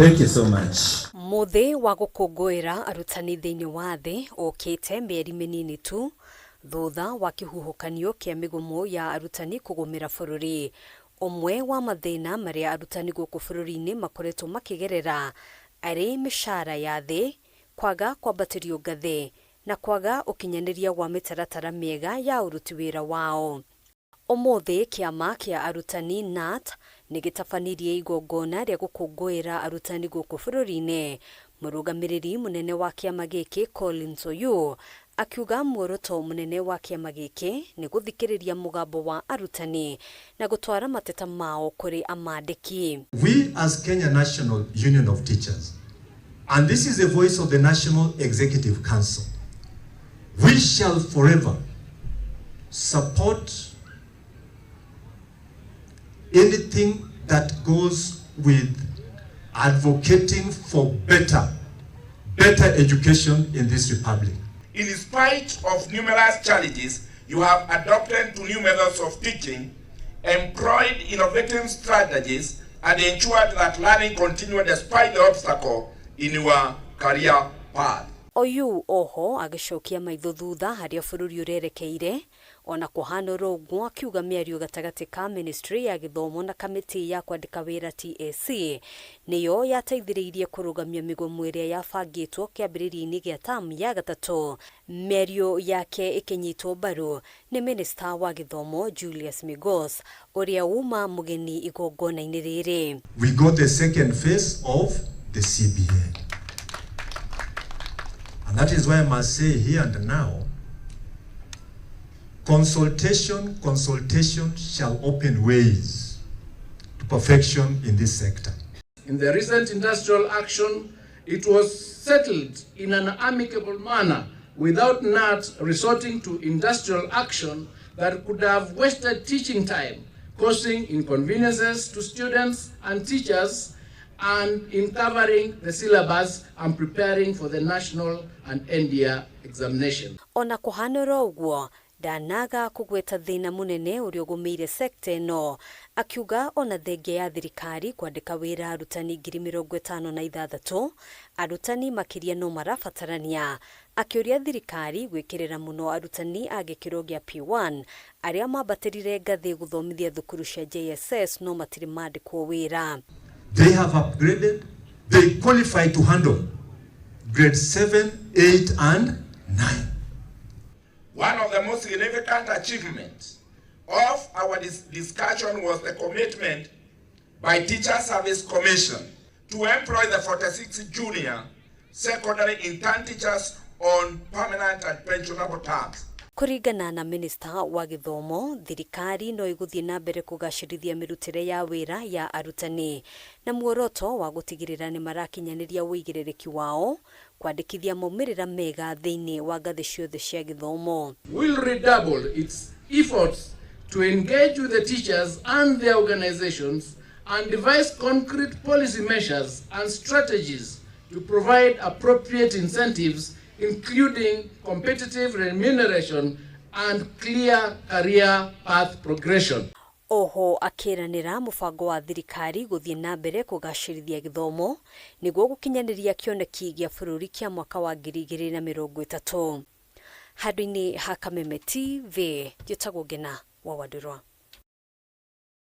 Thank you so much. Mũthĩ wa gũkũngũĩra arutani thĩinĩ wa thĩ ũkĩte mĩeri mĩnini tu thutha wa kĩhuhũkanio kĩa mĩgomo ya arutani kũgũmĩra bũrũri. Ũmwe wa mathĩna marĩa arutani gũkũ bũrũri-inĩ makoretwo makĩgerera arĩ mĩcara ya thĩ, kwaga kwambatĩrio ngathĩ na kwaga ũkinyanĩria wa mĩtaratara mĩega ya ũruti wĩra wao. Ũmũthĩ kĩama kĩa arutani KNUT nĩ gĩtabanirie igongona rĩa gũkũngũĩra arutani gũkũ bũrũri-inĩ. Mũrũgamĩrĩri mũnene wa kĩama gĩkĩ Collins Oyuu akiuga muoroto mũnene wa kĩama gĩkĩ nĩ gũthikĩrĩria mũgambo wa arutani na gũtwara mateta mao kũrĩ amandĩki. We as Kenya National Union of Teachers, and this is the voice of the National Executive Council, we shall forever support anything that goes with advocating for better education in this republic. In spite of numerous challenges, you have adopted to new methods of teaching, employed innovative strategies, and ensured that learning continued despite the obstacle in your career path. Oyuu oho agĩcokia maitho thutha harĩa bũrũri ũrerekeire ona kũhana oro ũguo, akiuga mĩario gatagatĩ ka ministry ya gĩthomo na kamĩtĩ ya kwandĩka wĩra TSC nĩyo yateithĩrĩirie kũrũgamia mĩgomo ĩrĩa yabangĩtwo kĩambĩrĩria-inĩ gĩa tamu ya gatatũ. Mĩario yake ĩkĩnyitwo mbaru nĩ minista wa gĩthomo Julius Migos, ũrĩa uma mũgeni igongona-inĩ rĩrĩ. We got the second phase of the CBA. And that is why I must say here and now, consultation, consultation shall open ways to perfection in this sector. In the recent industrial action, it was settled in an amicable manner without KNUT resorting to industrial action that could have wasted teaching time, causing inconveniences to students and teachers, and in covering the syllabus and preparing for the national and end-year examination. Ona kũhana oro ũguo, ndanaga kũgweta thĩna mũnene ũrĩa ũgũmĩire sekta ĩno, akiuga ona thengia ya thirikari kwandĩka wĩra arutani 56,000, arutani makĩria no marabatarania, akĩũria thirikari gwĩkĩrĩra mũno arutani a gĩkĩro gĩa P1 arĩa mambatĩrire ngathĩ gũthomithia thukuru cia JSS no matirĩ mandĩkwo wĩra. They have upgraded, they qualify to handle grade 7, 8, and 9. One of the most significant achievements of our discussion was the commitment by Teacher Service Commission to employ the 46 junior secondary intern teachers on permanent and pensionable terms. Kũringana na minista wa gĩthomo, thirikari no ĩgũthiĩ na mbere kũgacĩrithia mĩrutĩre ya wĩra ya arutani na muoroto wa gũtigĩrĩra nĩ marakinyanĩria ũigĩrĩrĩki wao kwandĩkithia maumĩrĩra mega thĩinĩ wa ngathĩ ciothe cia gĩthomo. Will redouble its efforts to engage with the teachers and their organizations and devise concrete policy measures and strategies to provide appropriate incentives, including competitive remuneration and clear career path progression. Oho akĩranĩra mũbango wa thirikari gũthiĩ na mbere kũgacĩrithia gĩthomo nĩguo gũkinyanĩria kĩoneki gĩa bũrũri kĩa mwaka wa 2030. Handũ-inĩ ha Kameme TV, njĩtagwo Ngena wa Wandũrwa.